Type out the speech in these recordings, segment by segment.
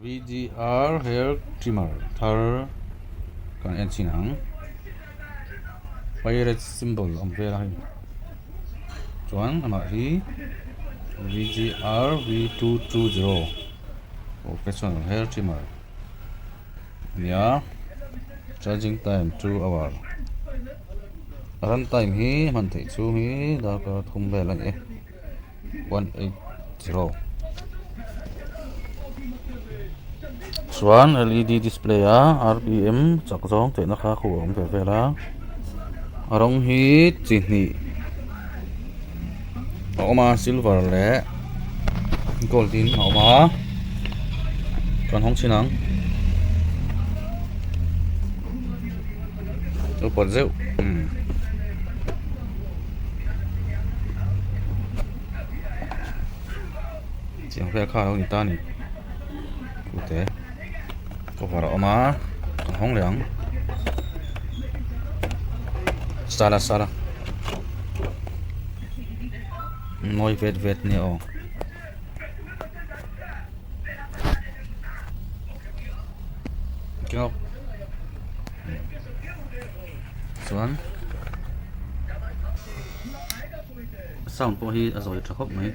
VGR hair trimmer thar kan en chhin ang pirate symbol a awm vel a hei chuan amah hi VGR V220 professional hair trimmer a ni a charging time 2 hour a run time hi hman theih chhung hi darkar thum vel a ni e. 180 Chuan led display a rpm chak zawng tehna kha khu a awm ve vel a a rawng hi chi hnih a awm a silver leh gold in a awm a kan hawng chhin ang lo pawt zeuh umm. Chiang vel kha a lo ni ta a ni pute cover a awm a a hawng leh ang sala sala mawi vet vet nia aw. Chuan sound pawh hi a zawi tha khawp mai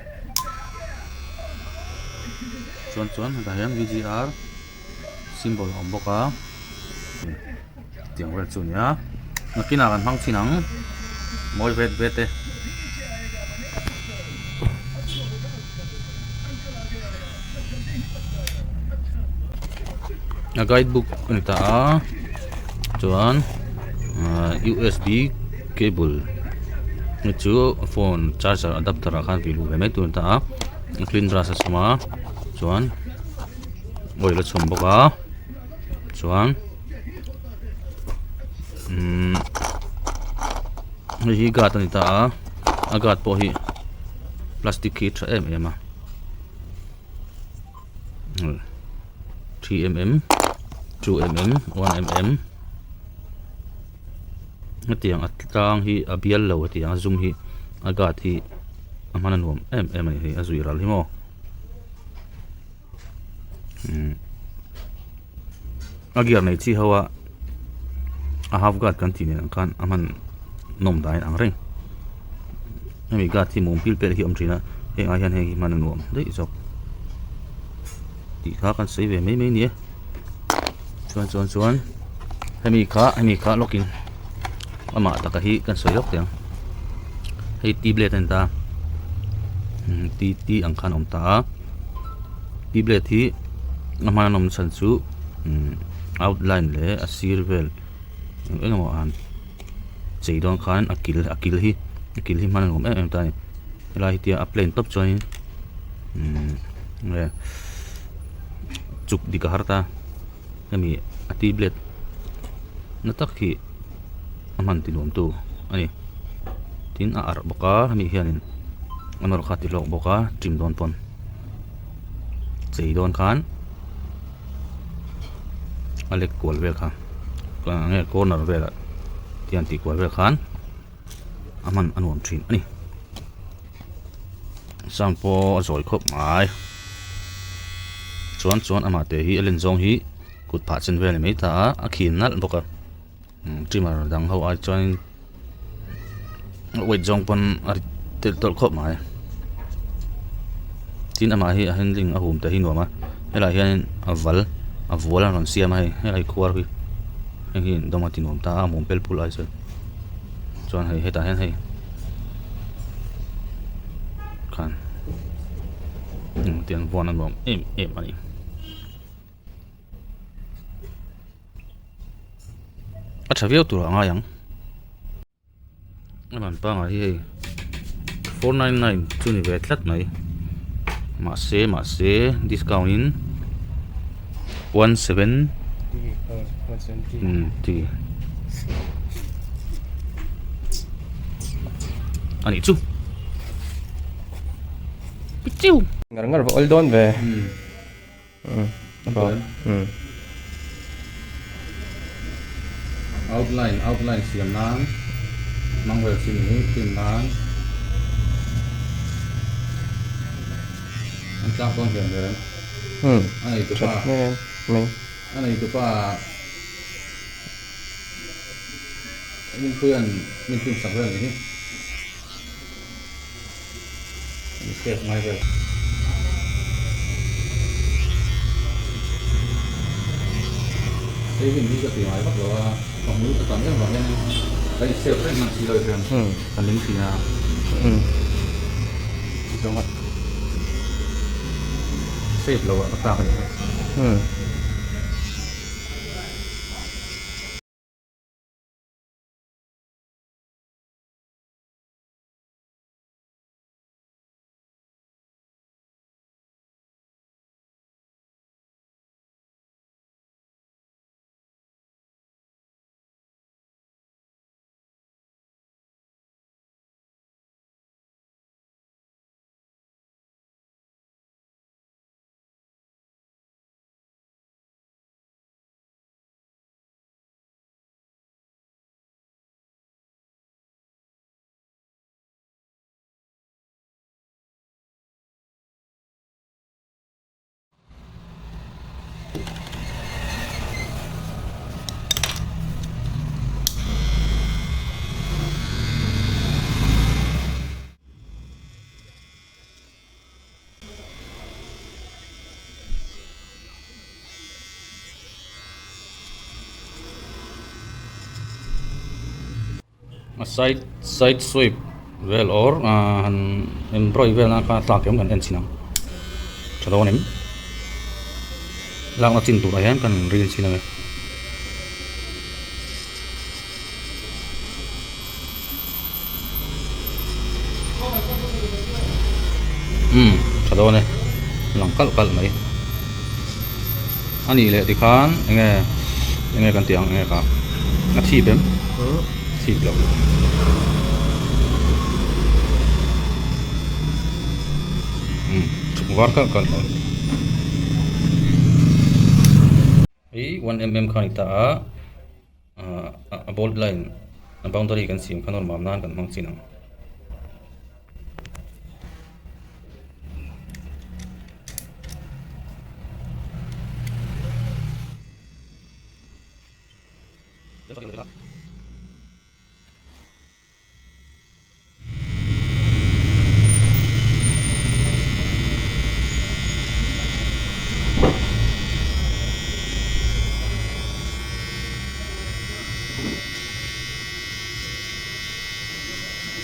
chuan chuan hetah hian V G R symbol a awm bawk a tiang vel chu a ni a nakinah kan hmang thin ang mawi vet vet e. A guide book a ni ta a chuan ahh U S B cable hei chu phone charger adapter ah khan tih luh ve mai tur a ni ta a clean brush a chhawm a chuan oil a chhawm bawk a chuan umm hei hi guard a ni ta a a guard pawh hi plastic hi a tha em em a. 3mm 2mm 1mm hetiang a tlang hi a bial lo hetiang a zum hi a guard hi a hman a nuam em em a ni hei a zuih ral hi maw umm a gear nei chi ho a a half guard kan tih nen ang khan a hman nawm dan in ang reng hemi guard hi mum pil pel hi a awm thin a heng ai hian heng hi hman a nuam daih zawk tih kha kan sawi ve mai mai a ni e chuan chuan chuan hemi kha hemi kha lawk in amah taka hi kan sawi lawk teh ang hei t blade a ni ta t t ang khan a awm ta a t blade hi a hman an awm chhan chu outline leh a sir vel eng eng emaw an chei dawn khan a kil a kil hi a kil hi hman a nuam em em ta a ni helai hi tia a plane tawp chuanin nge chuk dik a har ta hemi a t blade na tak hi a hman ti nuam tu a ni tin a arh bawk a hemi hianin a nawr kha a ti hlawk bawk a trim dawn pawn chei dawn khan a lek kual vel kha nge corner velah tiang tih kual vel khan a hman a nuam thin a ni sound pawh a zawi khawp mai chuan chuan amah te hi a len zawng hi kut phah chen vel a ni mai ta a a khin nalh bawk a trimmer dang ho ai chuan a weight zawng pawn a rit telh tawlh khawp mai tin amah hi a handling a hum te hi nuam a helaiah hianin a val a vual a rawn siam a hei helai khuar hi heng hi dawng a ti nuam ta a mum pel pul ai chuan chuan hei hetah hian hei khan tiang vuan a nuam em em a ni. A tha viau tur a ngai ang a ban pangah hi hei 499 chu ni ve tlat mai mahse mahse discount in 17 ti a nih chu pichiu ngar ngar va awl dawn ve. Outline outline siam nan hmang vel chin hi trim nan an tlak dawn hian ber em. A nei tupa. A nei tupa min puian min pin sak vel anih hi. Min save ngai vel. Saving hi ka ti ngai vak lo a, ka hmul ka tam em vang hian ka in save reng hman si lo hian ka ning thin a. Zawng a save lo ah ka tlak a ni. A side side sweep vel or ah han embroidery vel nan khan a tlak em kan en chhin ang tha dawn em lakna chin turah hian kan ril chhin ang e. Umm tha dawn e lang kalh kalh mai a nih leh tikhan enge enge kan tih ang enge kha a thip em thip loh umm chhuk var kalh kalh mai hei 1mm kha a ni ta a. A bold line a boundary kan siam kha normal nan kan hmang chin ang.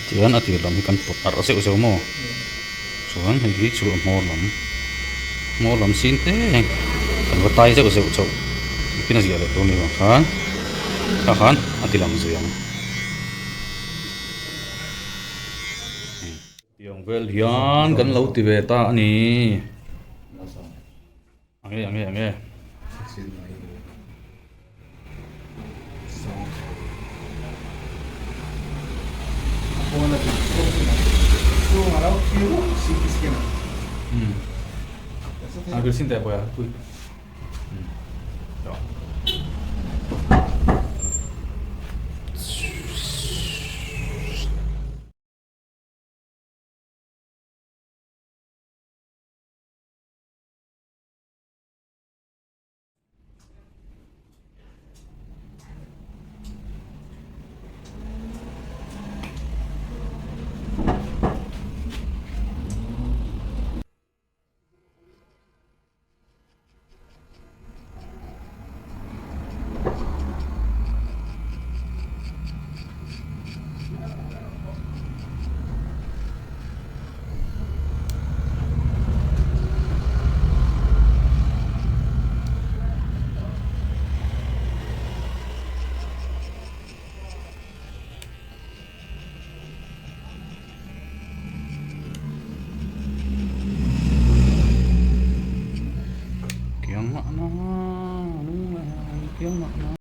Tichuan a tir lam hi kan pawt arh zeuh zeuh maw chuan hei hi chu a hmawr lam hmawr lam sin te kan va tai zeuh zeuh chauh bikin a ziah leh tur a ni vang khan tah khan a ti lang zui ang. Tiang vel hian kan lo ti ve ta a ni. Ange ange ange. A vil sin te pawh a pui. Kiang mahna lung leh kiang mahna.